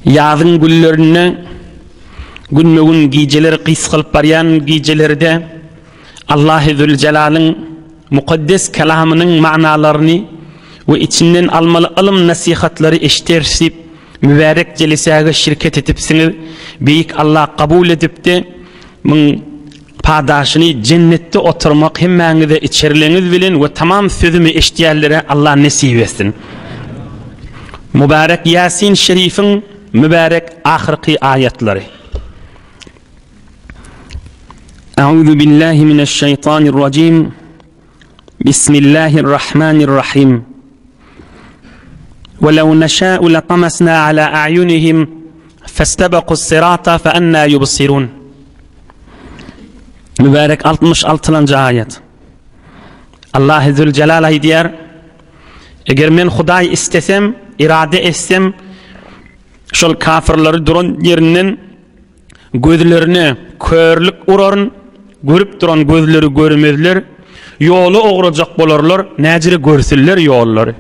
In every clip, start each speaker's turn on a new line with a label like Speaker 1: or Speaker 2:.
Speaker 1: Ýazyň günlerinde günbe-gün gijeler gysgalyp barýan gijelerde Allahy Zülcelalyň mukaddes kelamynyň manalaryny we içinden almaly ylym nasihatlary eşderis diýip mübärek jelesäge şirket edipsiňiz. Beýik Allah kabul edipdi. Muň padaşyny jennetde oturmak hemmäňize içerileňiz bilen we tamam sözümi eşidýänlere Allah nesip etsin. Mübärek Ýasin şerifiň mübärek ahyrky aýatlary. Euzu billahi mineşşeýtanirrajim. Bismillahirrahmanirrahim. Ve lev neşâ'u letamasnâ alâ a'yunihim festebekus sirata fe ennâ yubsirun. Mübärek 66-njy aýat. Allah Zülcelal aýdýar, Eger men Hudaý istesem, irade etsem, şol kafirleri duran ýerinden Gözlerine körlük uraryn, görüp duran gözleri görmezler, ýola ugrajak bolarlar, näjire görsünler ýollary.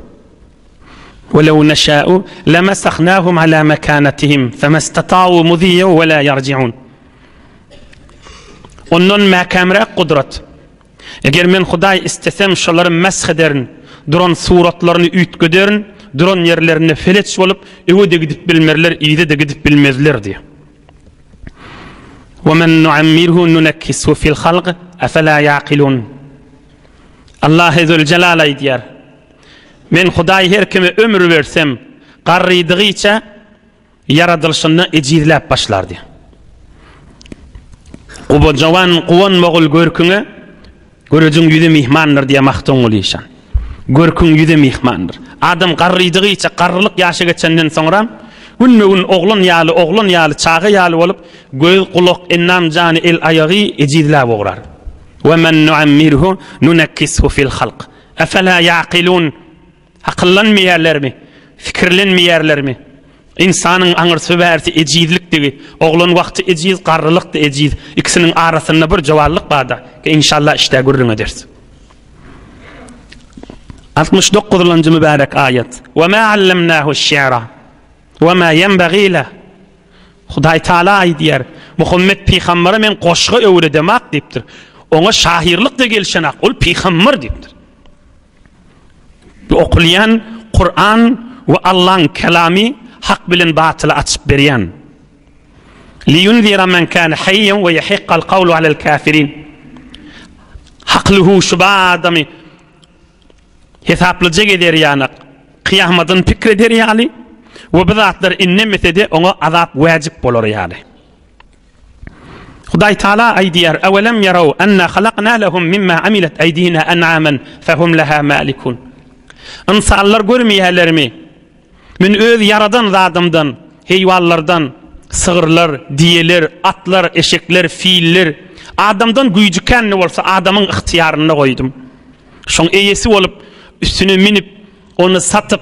Speaker 1: Welew neşâ'u lemesahnâhum alâ mekânetihim femestatâ'u muziyyen ve lâ yerci'ûn. Ondan mäkämräk gudrat. Eger men Hudaý istesem, şolary mesh ederin, duran suratlaryny üýtgederin, duran ýerlerinde feleç bolup, öňe-de gidip bilmerler, yza-da gidip bilmezler diýýär. Ve men nuammirhu nunekkishu fil halk efela yaqilun. Allah Zülcelal aýdýar. Men Hudaý her kime ömür bersem, garrydygyça Ýaradylyşynda ejizläp başlardy. Guba jowan guwanmagul görküňe, Görejiň ýüzi myhmandyr diýýär Magtymguly işan. Görküň ýüzi myhmandyr. Adam garrydygyça, garrylyk ýaşa geçenden soňra, günbe-gün oglan ýaly, oglan ýaly, çaga ýaly bolup, göz, gulak, endam jany, el-aýagy ejizläp ugrar. Ve men nuammirhu nunekkishu fil halk. Efela ýaqilun. Akyllanmaýarlarmy? Pikirlenmeýärlermi? Ynsanyň aňyrsy-bärsi ejizlikdigi, oglan wagty ejiz, garrylykda ejiz, ikisiniň arasynda bir jowanlyk bar-da, inşallah işdä gürrüň ederis. 69-njy mübärek aýat. Ve ma allamnahu şi'ra ve ma yenbagî leh. Hudaý Taala aýdýar, Muhammet pygambere men goşgy öwredemak diýipdir. Oňa şahyrlyk-da gelşenak, ol pygamber diýipdir. Bu okulýan Kuran we Allaň kelamy hak bilen batyly açyp berýän. Liyunzira men kana hayyan we yahiqqal qawlu alel kafirin. Hakly huşy bar adamy hesaplyja gezer ýanak, kyýamadyny pikir eder ýaly we bu zatlar innemese-de oňa azap wäjip bolar ýaly. Hudaý Taala aýdýar, Awelem ýaraw enna halakna lehum mimma amilet eýdina en'amen fehum leha malikun. Ynsanlar görmeýärlermi? Men öz ýaradan zadymdan, heýwanlardan, sygyrlar, diýeler, atlar, eşekler, filler, adamdan güýji känli bolsa adamyň ygtyýarynda goýdum. Şoň eýesi bolup, üstüne minip, ony satyp,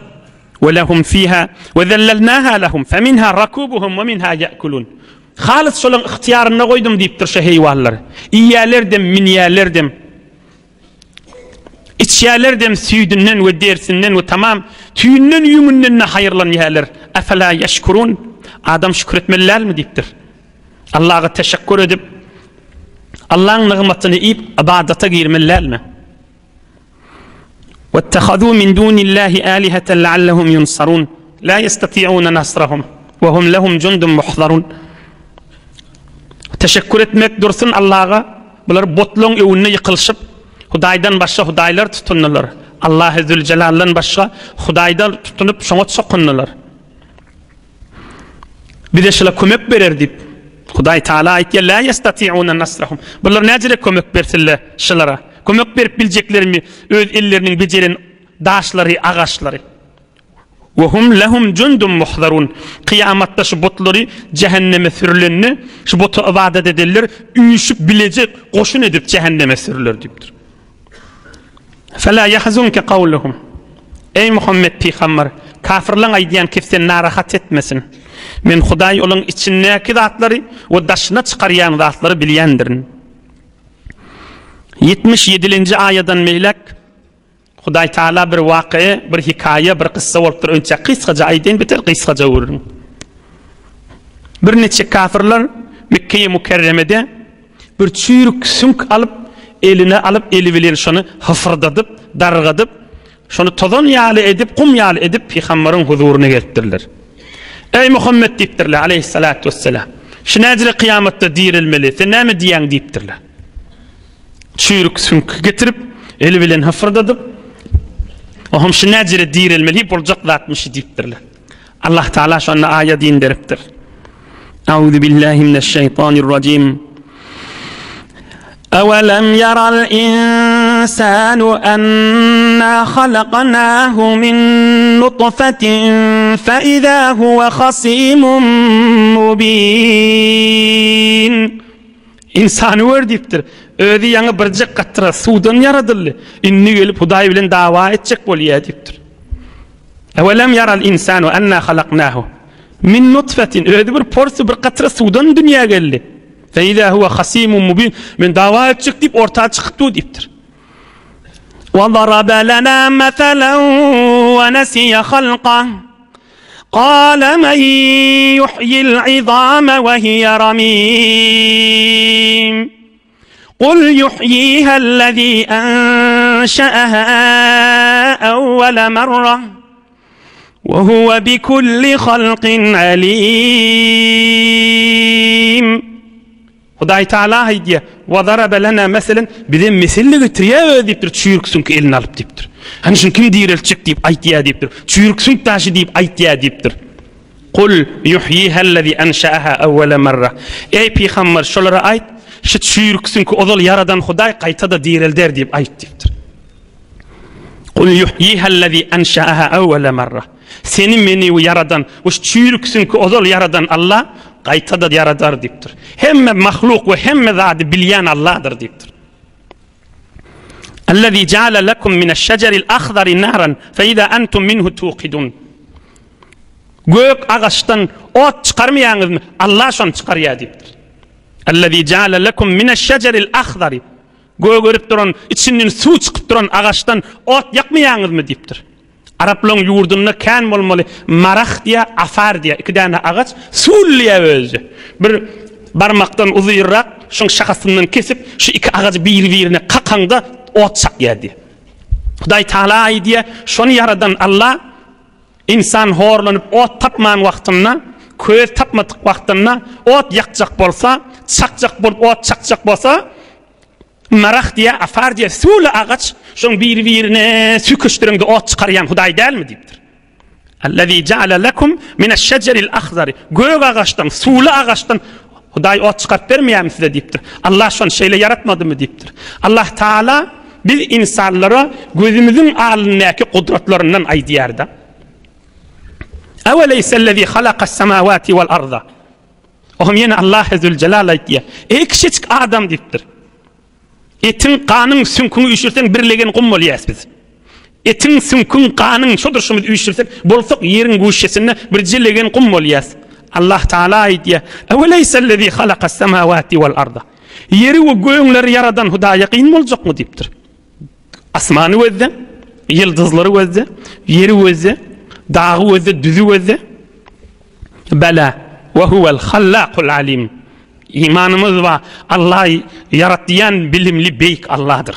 Speaker 1: we lehum fiha we zellelnaha lehum feminha rakubuhum we minha ya'kulun. Halys şolaň ygtyýarynda goýdum diýipdir şo heýwanlary. Iýýärlerdem, münýärlerdem. Içýärlerdem süýdünden we derisinden we tamam tüýünden ýüňünden-de haýyrlanýarlar. Efela ýeşkurun? Adam şükür etmeli dälmi diýipdir. Allaha teşekkür edip, Allaň nygmatyny iýip, ybadata girmeli dälmi? Wettehazû min dûnillâhi âliheten leallehum yunsarûn. Lâ yestati'ûne nasrahum we hum lehum jundun muhzarun. Teşekkür etmek dursun Allaha. Bular botlaryň öňünde ýykylyşyp, Hudaýdan başga hudaýlar tutundylar. Allahy Züljelaldan başga hudaýlar tutunyp, şoňa çokundylar. Bize şula kömek berer diýip, Hudaý Taala aýtýar, La yestati'una nasrahum. Bular näjere kömek bersinler şulara? Kömek berip biljeklerimi öz elleriniň bejeren daşlary, agaçlary. We hum lehum jundun muhzarun. Kyýamatda şu butlary jähenneme sürülende, şu buta ybadat edenler üýşüp bileje goşun edip jähenneme sürüler diýipdir. Fela yahzunke kawluhum. Eý Muhammet pygamber, kafirleň aýdýan kep seni narahat etmesin. Men Hudaý olaň içindäki zatlary we daşyna çykarýan zatlary bilýändirin. 77-nji aýadan beýläk Hudaý Taala bir wakyýa, bir hikaýa, bir kyssa bolupdyr. Önçä gysgaja aýdaýyn, biter gysgaja gürrüň. Birniçe kafirler Mekkeýi Mükerremede bir çüýrük süňk alyp, eline alyp, eli bilen şony hyfyrdadyp, dargadyp, şony tozan ýaly edip, gum ýaly edip pygambaryň huzuryna gelipdirler. Eý Muhammet diýipdirler, aleýhissalatu wesselam. Şu näjire kyýamatda direlmeli, sen näme diýýäň diýipdirler. Çüýrük süňk getirip, eli bilen hyfyrdadyp, Oham şu näjire direlmeli boljak zatmyş diýipdirler. Allah Taala şonda aýat inderipdir. Auzu billahi mineşşeýtanirrajim. Awalam yaral insanu anna halaknahu min nutfetin fe iza huve hasimun mubin. Ynsany gör diýipdir. Özi ýaňy birjek katra suwdan ýaradyldy. Indi gelip Hudaý bilen dawa etjek bolýar diýipdir. Ewelem yaral insanu enna halaknahu min nutfetin özi bir porsy bir katra suwdan dünýä geldi. Fe iza huwa hasimun mubin men dawa etjek diýip orta çykyp dur diýipdir. Wa daraba lana masalan wa nasiya halqa. Qala men yuhyil izama we hiye ramim. Kul yuhyihellezî enşe'ehâ evvele merre ve huve bikulli halkin alîm. Hudaý Teala aýdýar, Wa zarabe lena meselen, bize mesele getirýär özi diýipdir, çüýrük süňki eline alyp diýipdir. Hany şuny kim direltjek diýip aýtýar diýipdir. Çüýrük süňk daşy diýip aýtýar diýipdir. Kul yuhyihellezî enşe'ehâ evvele merre. Eý pygamber, şolara aýt, şu çüýrük süňki ozal ýaradan Hudaý gaýta-da direlder diýip aýt diýipdir. Kul yuhyihellezî enşe'ehâ evvele merre. Seni meni ýaradan we şu çüýrük süňki ozal ýaradan Allah gaýta-da ýaradar diýipdir. Hemme mahluk we hemme zady bilýän Allahdyr diýipdir. Allazi ja'ala lakum mineş-şejeril ahdari naran fe iza entum minhu tuqidun. Gök agaçdan ot çykarmaýaňyzmy? Allah şony çykarýar diýipdir. Allazi ja'ala lakum mineş-şejeril ahdari. Gögerip duran, içinden suw çykyp duran agaçdan ot ýakmaýaňyzmy diýipdir. Araplaryň ýurdunda kän bolmaly marah diýýär, afar diýýär, iki däne agaç, suwly diýýär özi. Bir barmakdan uzynrak, şoň şahasyndan kesip, şu iki agajy biri-birine kakaňda ot çakýar diýýär. Hudaý Taala aýdýar, şony ýaradan Alla ynsan horlanyp ot tapman wagtynda, köz tapmadyk wagtynda ot ýakjak bolsa, çakjak bolup ot çakjak bolsa, Marah diýýär, afar diýýär, suwly agaç, şoň biri-birine süýkeşdireňde ot çykarýan Hudaý dälmi diýipdir. Allazi ja'ala lekum mineş-şejeril ahzari. Gök agaçdan, suwly agaçdan Hudaý ot çykaryp bermeýärmi size diýipdir. Allah şony şeýle ýaratmadymy diýipdir. Allah Taala biz insanlara gözümiziň alyndaky gudratlaryndan aýdýar-da. Aweleýsellezi halakas-samawati wal-arda. Oňam ýene Allahy Züljelal aýtýar, Eý kiçijik adam diýipdir. Etiň, ganyň, süňküňi üýşürseň bir legen gum bolýas biz. Etiň, süňküň, ganyň şo durşumyz üýşürsek, bolsak ýeriň guşesinde birje legen gum bolýas. Allah Taala aýdýar, Eweleýsellezî halakas-semawati wal-arda. Ýeri we gögleri ýaradan Hudaýa kyn boljakmy diýipdir. Asmany gözle, ýyldyzlary gözle, ýeri gözle, dagy gözle, düzi gözle. Bela we huwel hallakul alim. Imanymyz bar. Allah ýaratýan bilimli beýik Allahdyr.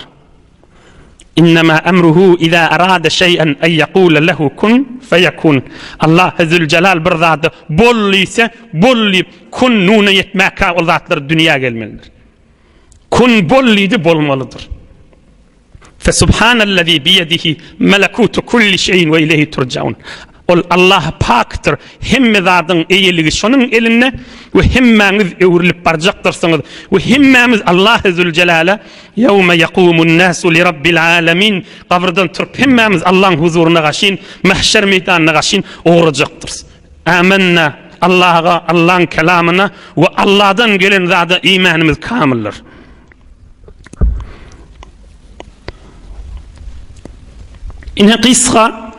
Speaker 1: Innema emruhu iza arada şey'en en yekule lehu kun feyekun. Allah Zülcelal bir zady bol diýse, bol diýip kun nuna ýetmäkä ol zatlar dünýä gelmelidir. Kun bol diýdi bolmalydyr. Fesubhanellezî biýedihi melekutu kulli şeýin we ileýhi turjaun. Ol Allah pakdyr, hemme zadyň eýeligi şonuň elinde we hemmäňiz öwrülip barjakdyrsyňyz we hemmämiz Allahy Züljelale ýewme ýekumun nasu li rabbil alemin gabrdan turup hemmämiz Allahyň huzuryna gaşyn, mahşer meýdanyna gaşyn ugrajakdyrys. Amenna Allaha, Allahyň kelamyna we Allahdan gelen zada imanymyz kamyldyr. Ine gysga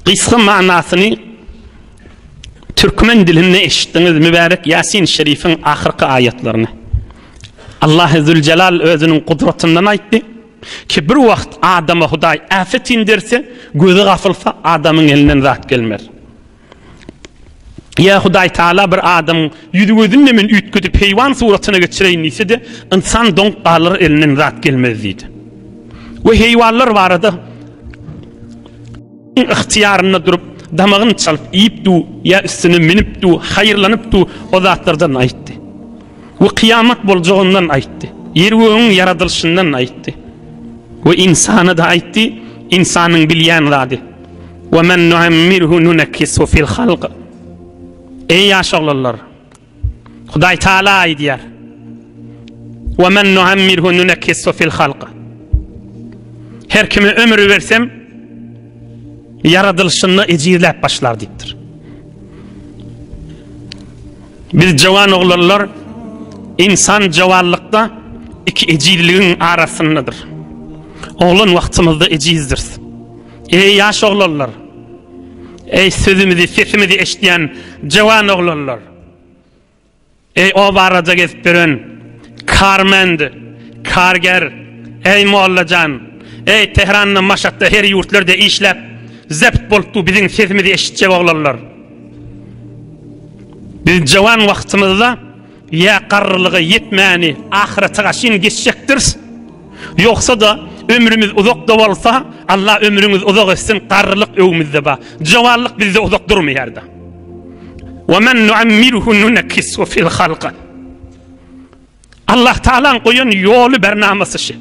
Speaker 1: gysga manasyny türkmen dilinde eşitdiňiz mübärek Ýasin şerifiň ahyrky aýatlaryny. Allah Zülcelal özüniň gudratyndan aýtdy ki bir wagt adama Hudaý äfet inderse, gözi gafylsa adamyň elinden zat gelmez. Ýa Hudaý Taala bir adamyň ýüzi-gözüni men üýtgedip heýwan suratyna geçireýin diýse-de, ynsan doňup galar, elinden zat gelmez diýdi. We heýwanlar barada ygtyýarynda durup, damagyny çalyp iýip du, ýa üstüne münüp du, haýyrlanyp du, o zatlardan aýtdy. We kyýamat boljagyndan aýtdy. Ýer-gögüň ýaradylyşyndan aýtdy. We ynsana-da aýtdy, ynsanyň bilýän zady. We men nuammirhu nunekkisu fil halk. Eý ýaş oglanlar! Hudaý Taala aýdýar. We men nuammirhu nunekkisu fil halk. Her kime ömür bersem, ýaradylyşynda ejizläp başlar diýipdir. Biz jowan oglanlar insan jowanlykda iki ejizligiň arasyndadyr. Oglan wagtymyzda ejizdiris. Eý ýaş oglanlar! Eý sözümizi, sesimizi eşidýän jowan oglanlar! Eý obarada gezip ýören karmend, karger, eý mollajan, eý Tehranda, Maşatda her ýurtlarda işläp zebt bolup dur biziň sesimizi eşitjek oglanlar! Biz jowan wagtymyzda Ýa garrylyga ýetmäni ahyrete gaşyn geçjekdiris. Ýogsa-da, ömrümiz uzak-da bolsa, Allah ömrüňizi uzak etsin, garrylyk öwümizde bar. Jowanlyk bizde uzak durmaýar-da. Ve men nuammirhu nunekkisu fil halk. Allah Taala'ň goýan ýoly bernamasy şi.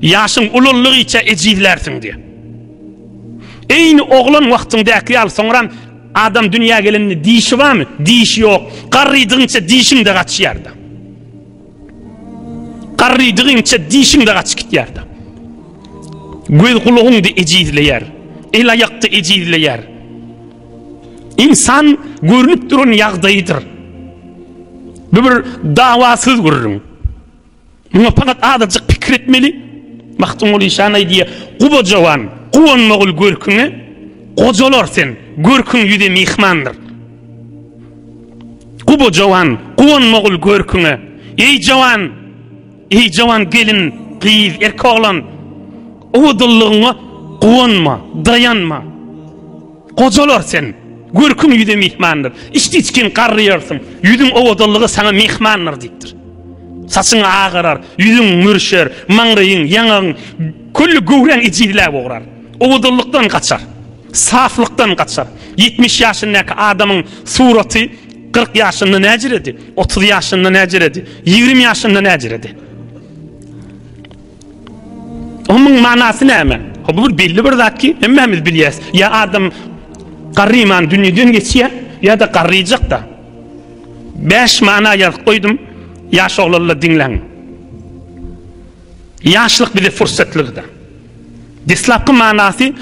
Speaker 1: Ýaşyň ulaldygyça ejizlärsiň diýe. Eýni oglan wagtyňdaky ýaly soňram Adam dünýä gelende dişi barmy? Dişi ýok. Garrydygyňça dişiň-de gaçýar-da. Garrydygyňça dişiň-de gaçyp gitýär-de. Göz-gulagyň-da ejizleýär. El-aýak-da ejizleýär. Ynsan görnüp duran ýagdaýydyr. Bu bir dawasyz gürrüň. Muňa fakat azajyk pikir etmeli. Magtymguly işan aýdýar, Guba jowan, guwanmagyl görküňe, gojalar sen, görküň ýüze myhmandyr. Guba jowan, guwanmagyl görküňe, eý jowan, eý jowan gelin, gyz, erkek oglan, owadanlygyňa guwanma, daýanma. Gojalar sen, görküň ýüze myhmandyr. Içdi-içgin garryýarsyň, ýüzüň owadanlygy saňa myhmandyr diýipdir. Saçyň agarar, ýüzüň mürşer, maňraýyň, ýaňagyň, külli göwräň ejizläp ugrar. Owadanlykdan gaçar, saflykdan gaçar. 70 ýaşyndaky adamyň suraty 40 ýaşynda näjiredi, 30 ýaşynda näjiredi, 20 ýaşynda näjiredi. Onuň manasy näme? Ha bu bir belli bir zat ki, hemmämiz bilýäs. Ýa adam garryman dünýeden geçýär, ýa-da garryjak-da. Bäş mana ýazyp goýdum, ýaş oglanlar diňläň. Ýaşlyk bize fursatlygyda. Deslapky manasy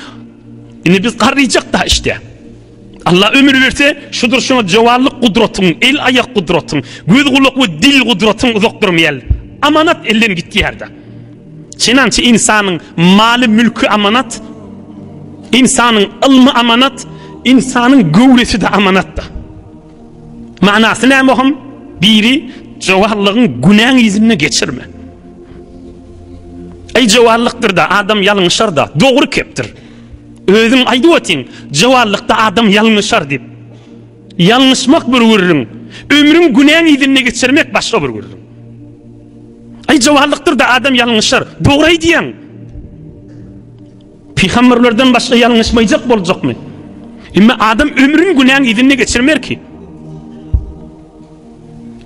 Speaker 1: indi biz garryjak-da işte. Allah ömür berse, şudur şuňa jowanlyk gudratyň, el-aýak gudratyň, göz-gulak we dil gudratyň uzak durmaýar. Amanat elden gitýär-de. Çynançy ynsanyň maly-mülki amanat, ynsanyň ylmy amanat, ynsanyň göwresi-de amanat-da. Manasy näme ohm? Biri, jowanlygyň günäň yzynda geçirme. Eý jowanlykdyr-da, adam ýalňyşar-da, dogry kepdir. Özüň aýdyp otyň, jowallykda adam ýalňyşar diýip. Ýalňyşmak bir gürrüň, ömrüň günäň yzynda geçirmek başga bir gürrüň. Aý jowallykdyr-da adam ýalňyşar. Dogry aýdýaň. Pygamberlerden başga ýalňyşmaýjak boljakmy? Emma adam ömrüni günäň yzynda geçirmer ki.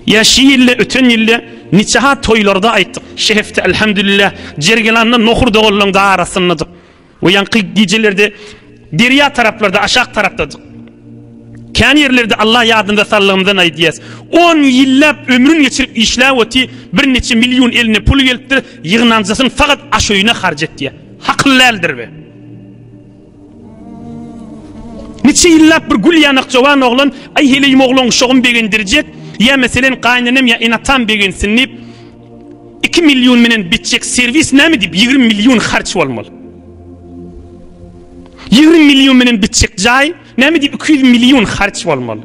Speaker 1: Ýa şi ýylda öten ýylda niçe-ha toýlarda aýtdyk. Şi hepde elhamdülillah Jergelanda nohur doganlaryň da arasyndadyk. We ýaňky gijelerde derýa taraplarda aşak tarapdadyk. Kän ýerlerde Allah ýadynda sallygymdan aýdýas. On ýyllap ömrün geçirip işläp oty bir neçe million eline pul gelipdir, ýygnanjasyny fakat aş öýüne harç etýä. Hakyl däldir be. Niçe ýyllap bir gül ýanak jowan oglan, aý heleýim oglan uşagym begendirjek, ýa meselen gaýynenem ýa ene-atam begensin diýip, 2 million menen bitjek serwis näme diýip 20 million harç bolmaly. 20 million menen bitjek jaý näme diýip 200 million harç bolmaly.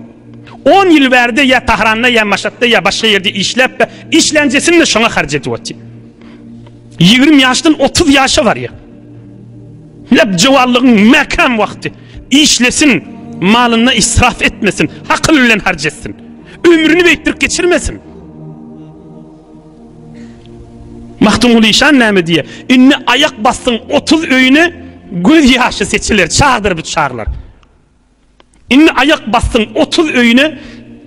Speaker 1: 10 ýyl bärde ýa Tahranda ýa Maşatda ýa başga ýerde işläp de işlänjesini de şoňa harç edip otyr. 20 ýaşdan 30 ýaşa barýar. Lep jowanlygyň mäkäm wagty. Işlesin. Malynda israf etmesin, akyl bilen harç etsin. Ömrüni beýtdirip geçirmesin. Magtymguly işan näme diýýär? Indi aýak basdyň 30 öýüne göz ýaşy seçiler, çagdyr bu çaglar. Indi aýak basdyň 30 öýüne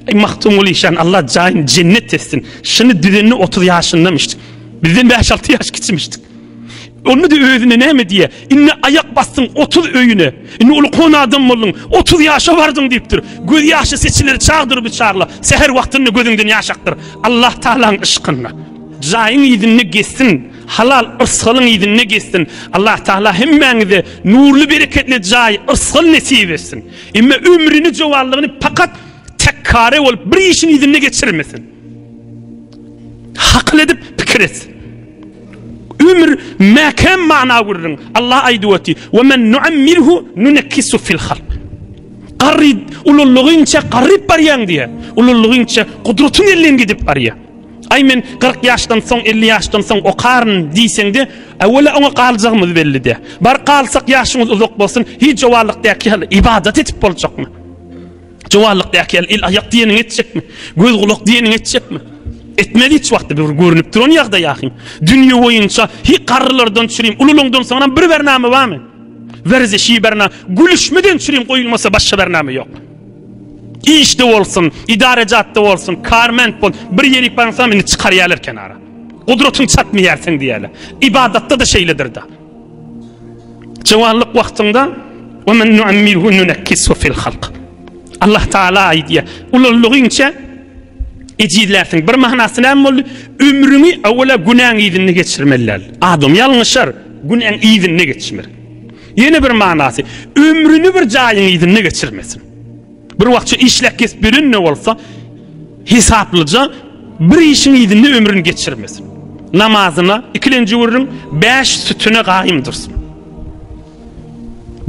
Speaker 1: Aý Magtymguly işan Allah jaýyny jennet etsin. Şuny düzenini 30 ýaşyndamyşdyk. Bizden 5-6 ýaş kiçimişdik. Onda da özüne näme diýýär? Indi aýak basdyň 30 öýüne. Indi ulkan adam bolduň. 30 ýaşa bardyň diýipdir. Göz ýaşy seçiler çagdyr bu çagla. Säher wagtynda gözüňden ýaş akdyr. Allah Taalaň yşkynda. Jaýyň yzynda gezsin. Halal yrsgalyň yzynda gezsin. Allah Taala hemmäňize nurly bereketli jaý, yrsgal nesip etsin. Emma ömrüni jowanlygyny pakat tekkare bolup bir işiň yzynda geçirmesin. Hakyl edip pikir etsin. Ömür mäkäm mana gürrüň. Allah aýdyp oty, "Ve men nuammirhu nunekkisu fil halk." Garry ulullygyňça garryp barýaň diýe. Ulullygyňça gudratyň elden gidip barýar. Aý men 40 ýaşdan soň, 50 ýaşdan soň okaryn diýseňde, äwwela oňa galjagymyz belli dä. Bar galsak ýaşyňyz uzak bolsun, hiç jowallykdaky ýaly ybadat edip boljakmy? Jowallykdaky ýaly el aýak diýeniňi etjekmi? Göz gulak diýeniňi etjekmi? Etmez hiç wagtda bir görünip duran ýagdaý ahym. Dünýe boýunça hi garrylardan çürim, ululaňdan soňram bir bername barmy? Werzeşi berna, gülüşmeden çürim goýulmasa başga bername ýok. Işde bolsun, idarejatda bolsun, karment bol, bir ýerik barsaň indi çykarýarlar kenara. Gudratyň çatmaýar seň diýýärler. Ibadatda-da şeýledir-de. Jowanlyk wagtyňda we men nuammirhu nunakkisu fil halk. Allah Taala aýdýar, ulallygyňça ejizlärsiň. Bir manasy näme boldy? Ömrüňi awwala günäň yzynda geçirmeli däl. Adam ýalňyşar, günäň yzynda geçmeli. Ýene bir manasy, ömrüni bir jaýyň yzynda geçirmesin. Bir wagtça işläp kesip ýören-de bolsa, hesaplyja bir işiň yzynda ömrüni geçirmesin. Namazyna, ikilenji gürrüň, bäş sütüne gaýym dursun.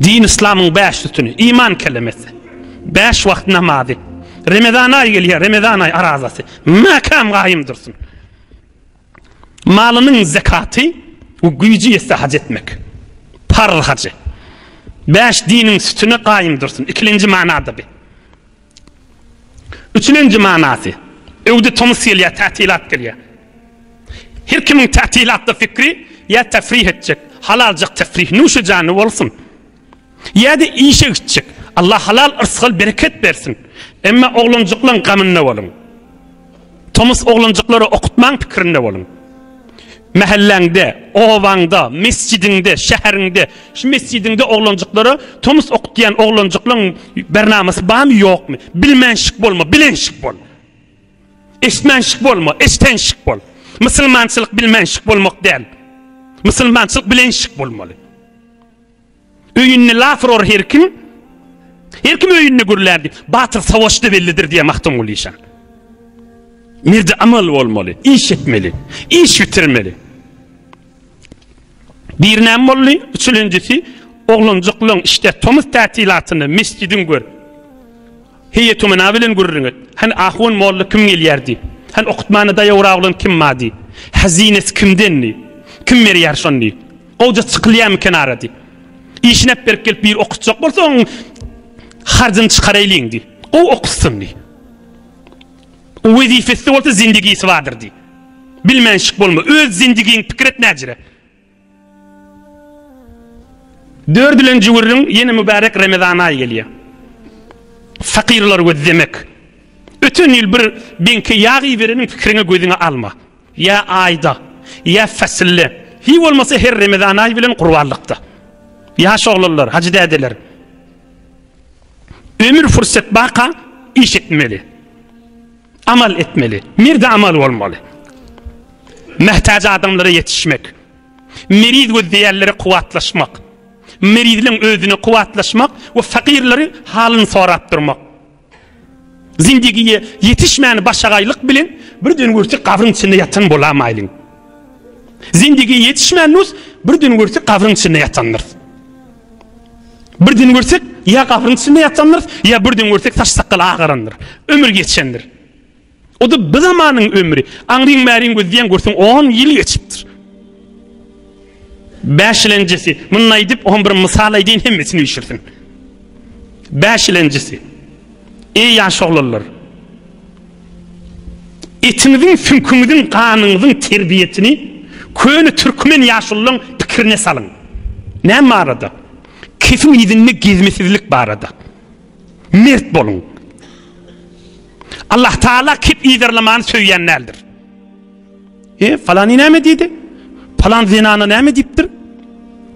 Speaker 1: Din yslamyň bäş sütüni, iman kelemesi, bäş wagt namazy, Remezan aýy gelýär, Remezan aýy arazasy, mäkäm gaýym dursun. Malynyň zekaty we güýji ýetse haj etmek. Parz hajy. Bäş diniň sütüni gaýym dursun. Ikilenji manada bi. Üçülenji manasy. Öwde tomus gelýär, tätilat gelýär. Her kimiň tätilatda fikri ýa tefrih etjek, halaljak tefrih, nuşy jany bolsun. Ýa-da işe gitjek. Allah halal yrsgal bereket bersin. Emma oglanjyklaň gamynda boluň. Tomus oglanjyklary okutmaň pikirinde boluň. Mähelläňde, obaňda, mesjidiňde, şäheriňde, şu mesjidiňde oglanjyklara tomus okutýan oglanjyklaň bernamasy barmy ýokmy? Bilmänşik bolma, bilenşik bol. Eşitmänşik bolma, eşdenşik bol. Musulmançylyk bilmänşik bolmak däl. Musulmançylyk bilenşik bolmaly. Öýünde laf urar her kim, Her kim öýünde gürlär diýip, batyr savaşda bellidir diýýär Magtymguly işan. Merde amal bolmaly, iş etmeli, iş bitirmeli. Bir näme boldy? Üçülenjisi oglanjyklaň işte tomus tätilatynda mesjidiň gör. Heýetumena bilen gürrüň et. Hany ahun molla kim gelýär diý. Hany okutmana daýawrak bolan kim bar diý. Hazinesi kimden diý. Kim berýär şony diý. Gowja çykylýarmy kenara diý. Işini äpberip gelip biri okutjak bolsa onuň harjyny çykaraýlyň diý. Gowy okutsyn diý. O wezipesi bolsa zindigisi bardyr diý. Bilmänşik bolma. Öz zindigiňi pikir et näjire. Dördülenji gürrüň ýene mübärek Remezan aýy gelýär. Fakyrlary gözlemek. Öten ýyl bir beňke ýag ibereniň pikiriňe gözüňe alma. Ýa aýda, ýa fasylda, hiý bolmasa her Remezan aýy bilen gurbanlykda. Ýaş oglanlar, hajy dädeler. Ömür fursat baka iş etmeli. Amal etmeli. Merde amal bolmaly. Mähtäç adamlara ýetişmek. Meriz gözleýänlere kuwwatlaşmak. Merizleň özüne kuwwatlaşmak we fakirleri halyny sorap durmak. Zindigiýe ýetişmäni başagaýlyk bilen birden görsek gabryň içinde ýatan bolamaýlyň. Zindigiýe ýetişmän nus birden görsek gabryň içinde ýatandyrys. Birden görsek ýa gabryň içinde ýatandyrys, ýa birden görsek saç-sakgal agarandyr. Ömür geçendir. O-da bu zamanyň ömri. Aňryň-bäriň gözleýän görseň on ýyl geçipdir. Bäşilenjisi, muny aýdyp, on bir mysal aýdaýyn hemmesini üýşürsin. Bäşilenjisi. Eý ýaş oglanlar! Etiňiziň, süňküňiziň, ganyňyzyň terbiýesini köne türkmen ýaşululaň pikirine salyň. Näme barada? Kefiň yzynda gezmesizlik barada. Mert boluň. Allah Taala kep yzarlamany söýýän däldir. E, falany näme diýdi? Palan zenana näme diýipdir?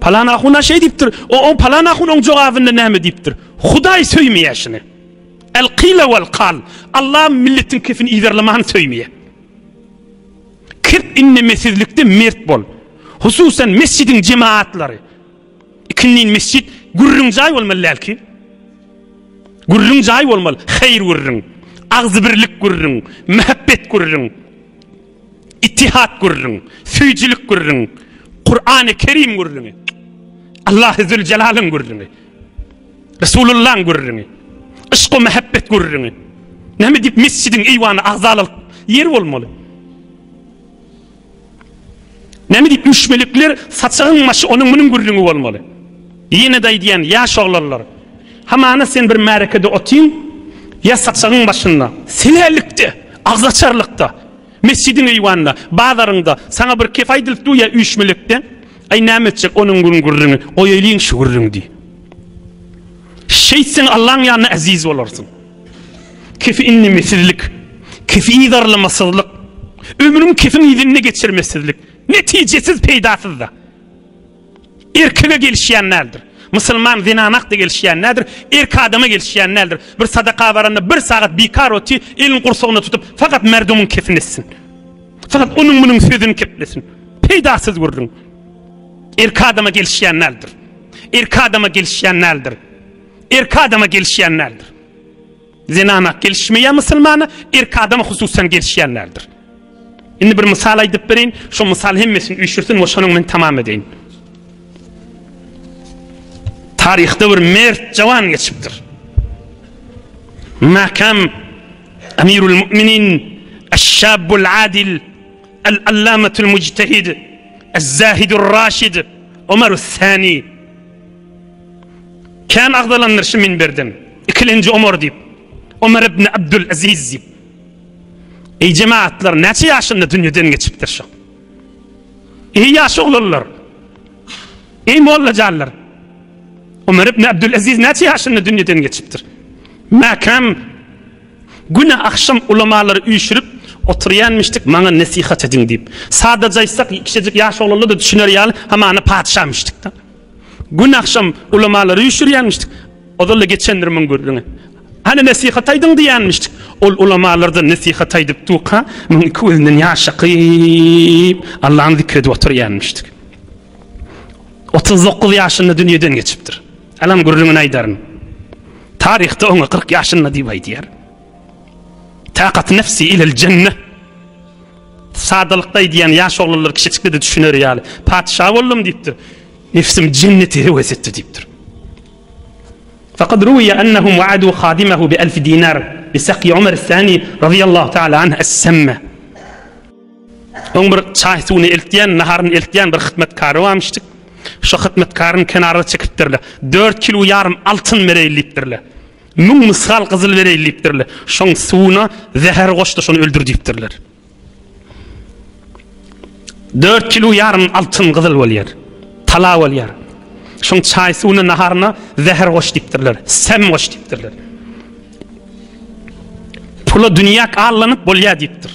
Speaker 1: Palan ahuna şeý diýipdir. O, o palan ahun oň jogabynda näme diýipdir? Hudaý söýmeýär şuny. El kyle wal kal. Allah milletiň kefini yzarlamany söýmeýär. Kep inlemesizlikde mert bol. Hususan mesjidiň jemaatlary. Ikindin mesjit gürrüň jaý bolmaly däl ki. Gürrüň jaý bolmaly. Haýyr gürrüň. Agzybirlik gürrüň. Mähebbet gürrüň. Ittihat gürrüň. Süýjülik gürrüň. Kur'an-ı Kerim gürrüňi. Allah-y Zülcelalyň gürrüňi. Resulullaň gürrüňi. Yşk-u mähebbet gürrüňi. Näme diýip mesjidiň eýwany agzalalyk ýer bolmaly. Näme diýip müşmelikler saçagyň başy onuň munuň gürrüňi bolmaly. Ýene-de aýdýan ýaş oglanlar. Hamana sen bir märekede otyň, ýa saçagyň başynda, selälikde, agzaçarlykda, mesjidiň eýwanynda, bazaryňda saňa bir kep aýdylyp dur ýa üýşmelekde, aý näme etjek onuň munuň gürrüňi, goýaýlyň şu gürrüňi diý. Şeýtseň Allaň ýanynda äziz bolarsyň. Kefi inlemesizlik, kefi yzarlamasyzlyk, ömrüň kefiň yzynda geçirmesizlik, netijesiz, peýdasyz-da. Erkege gelişýän däldir. Musulman zenanak-da gelişýän däldir, erk adama gelişýän däldir. Bir sadaka baranda bir sagat bikar oty, elini gursagyna tutup, fakat merdumyň kefini etsin. Fakat onuň munuň sözüni keplesin. Peýdasyz gürrüň. Erk adama gelişýän däldir. Erk adama gelişýän däldir. Erk adama gelişýän däldir. Zenana gelişmeýär musulmana, erk adama hususan gelişýän däldir. Indi bir mysal aýdyp bereýin, şo mysal hemmesini üýşürsin we şonuň bilen tamam edeýin. Taryhda bir mert jawan geçipdir. Mäkäm Amirul Mu'minin Eş-Şabbul Adil El-Allamatul Mujtahid Ez-Zahidur Raşid Omarus Sani Kän agzalandyr şu minberden. Ikilenji Omar diýip. Omar ibn Abdul Aziz diýip. Eý jemaatlar, näçe ýaşynda dünýeden geçipdir şu? Eý ýaş oglanlar. Eý mollajanlar. Omar ibn Abdul Aziz näçe ýaşynda dünýeden geçipdir? Mäkäm Güne agşam ulamalary üýşürip oturýanmyşdyk, maňa nesihat ediň diýip. Sadaja aýtsak, kiçijik ýaş oglanlar-da düşüner ýaly, hamana patyşamyşdyk-da. Gün agşam ulamalary üýşürýänmişdik. Ozal-da geçendir muň gürrüňi. Hany nesihat aýdyň diýýänmişdik. Ol ulamalardan nesihat aýdyp durka, muň iki gözünden ýaş akyp, Allany zikr edip oturýanmişdik. 39 ýaşynda dünýeden geçipdir. Alam gürrüňini aýdaryn. Taryhda oňa 40 ýaşynda diýip aýdýar. Takat nefsi ilel jenne. Sadalykda aýdýan ýaş oglanlar kiçijikde-de düşüner ýaly. Patyşa boldum diýipdir. Nefsim jenneti höwes etdi diýipdir. Fakat ruwiya ennehum wa'adu hadimehu bi elf dinar bi sakyi Ömer Sani radiyallahu ta'ala anh es-semme. Oň bir çaý suwuny eltýän, naharyny eltýän bir hyzmatkary barmyşdyk. Şo hyzmatkaryny kenara çekipdirler. 4 kilo ýarym altyn bereýin diýipdirler. Müň mysgal gyzyl bereýin diýipdirler. Şoň suwuna zäher goşdy, şony öldür diýipdirler. 4 kilo ýarym altyn gyzyl bolýar. Tala bolýar. Şoň çaý suwuna, naharyna zäher goş diýipdirler. Sem goş diýipdirler. Pula dünýäk allanyp bolýar diýipdir.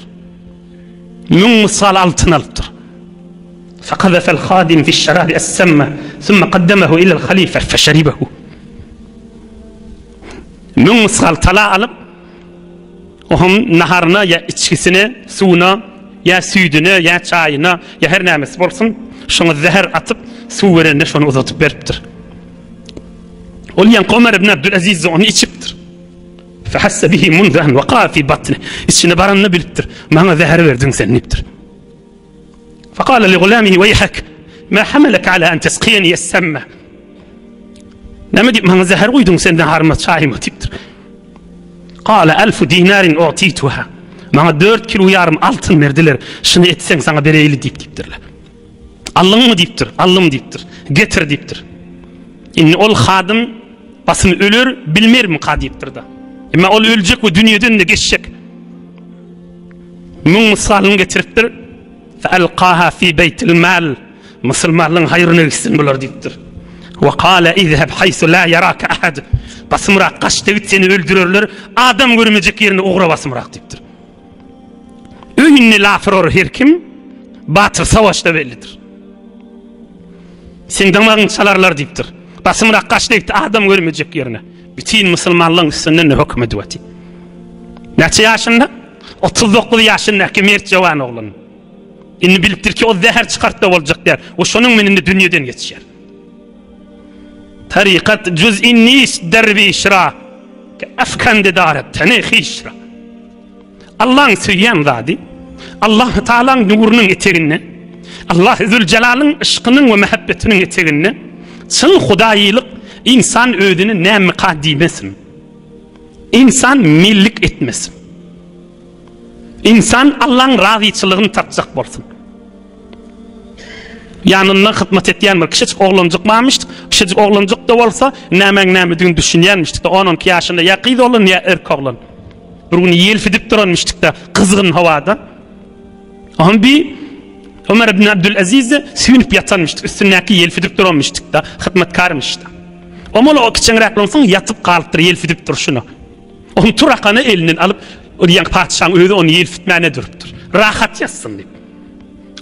Speaker 1: Müň mysgal altyn alypdyr. Fekazefel hadim fi şerabi es-semme, sümme kaddemehu ilel halife feşeribehu. Müň mysgal tala alyp, ohm naharyna ýa içgisine, suwuna, ýa süýdüne, ýa çaýyna, ýa her nämesi bolsun, şoňa zäher atyp, suw berende şony uzadyp beripdir. Ol ýaňky Ömer ibn Abdülaziz ony içipdir. Fehasse bihi munzu en waka fi batni. İçine baranyny bilipdir. Maňa zäher berdiň sen diýipdir. Fekale li gulamihi weýhek, ma hamalaka ala en tesqiyeni es-semme. Näme diýip maňa zäher guýduň sen naharyma, çaýyma diýipdir. Kale elfu dinarin utituha. Maňa 4 kilo ýarym altyn berdiler. Şuny etseň saňa bereýli diýip diýipdirler. Aldyňmy diýipdir. Aldym diýipdir. Getir diýipdir. Indi ol hadym. Basym öler, bilmermika diýipdir-de. Emma ol öljek we dünýeden-de geçjek. Müň mysgalyny getiripdir. Fealqaha fi beýtil mal. Musulmanlygyň haýryna gitsin bular diýipdir. Wa kala izheb haýsu la yaraka ahad. Basymrak gaç-da git seni öldürerler. Adam görmejek ýerine ugra basymrak diýipdir. Öýünde laf urar her kim, batyr savaşda bellidir. Seň damagyňy çalarlar diýipdir. Basymrak gaç-da git adam görmejek ýerine. Bütin musulmanlygyň üstünden höküm edip otyr. Näçe ýaşynda? 39 ýaşyndaky mert jowan oglan. Indi bilipdir ki, o zäher çykartda boljak däl. O şonuň bilen indi dünýeden geçýär. Tarikat cüz-i nis derwişra, ki afkende daret tene hişra. Allaň söýýän zady, Allah Taalaň nurunyň eteginde, Allah Zülcelalyň yşkynyň we mähebbetiniň eteginde çyn hudaýylyk insan özüni nämika diýmesin. Insan millik etmesin. Ynsan Allaň razyçylygyny tapjak bolsun. Ýanynda hyzmat etýän bir kiçijik oglanjyk barmyşdyk. Kiçijik oglanjyk-da bolsa, nämäň nämedigini düşünýänmişdik-de. On-on iki ýaşynda ýa gyz oglan, ýa erkek oglan. Bir gün ýelfidip duranmyşdyk-da, gyzgyn howada. Oňa bir Ömer ibn Abdülaziz de süýnüp ýatanmyşdyk, üstündäki ýelfidip duranmyşdyk-da, hyzmatkarmyş-da. Omal o kiçeňräk bolansoň ýatyp galypdyr ýelfidip durşuna. Ony turakany elinden alyp, ol ýaňky patyşaň özi ony ýelfitmäne durupdyr. Rahat ýatsyn diýip.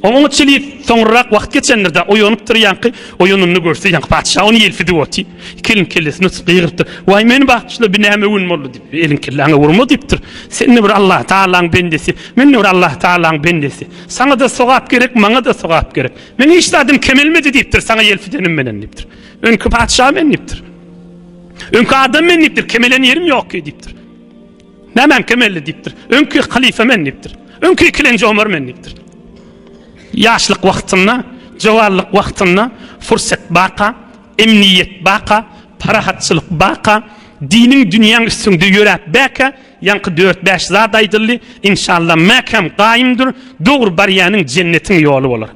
Speaker 1: Oňa çili soňrarak wagt geçendir-de, oýanypdyr ýaňky, oýananyny görse ýaňky patyşa ony ýelfidip otyr. Iki elini kellesine tutup gygyrypdyr. Waý meni bagtçylar bi näme gün boldy diýip, eliň kelläňe urma diýipdir. Sen-de bir Allah Tagalaň bendesi, men-de bir Allah Tagalaň bendesi. Saňa-da sogap gerek, maňa-da sogap gerek. Meň hiç zadym kemelmedi diýipdir, saňa ýelfidenim menen diýipdir. Öňki patyşa men diýipdir. Öňki adam men diýipdir, kemelen ýerim ýok ki diýipdir. Nämäm kemeldi diýipdir. Öňki halyfa men diýipdir. Öňki ikilenji Omar men diýipdir. Ýaşlyk wagtynda, jowanlyk wagtynda fursat baka, emniýet baka, parahatçylyk baka, diniň dünýäň üstüňde ýöräp bäkä, ýaňky dört-bäş zat aýdyldy, inşallah mäkäm gaýymdyr, dogry barýanyň jennetiň ýoly bolar.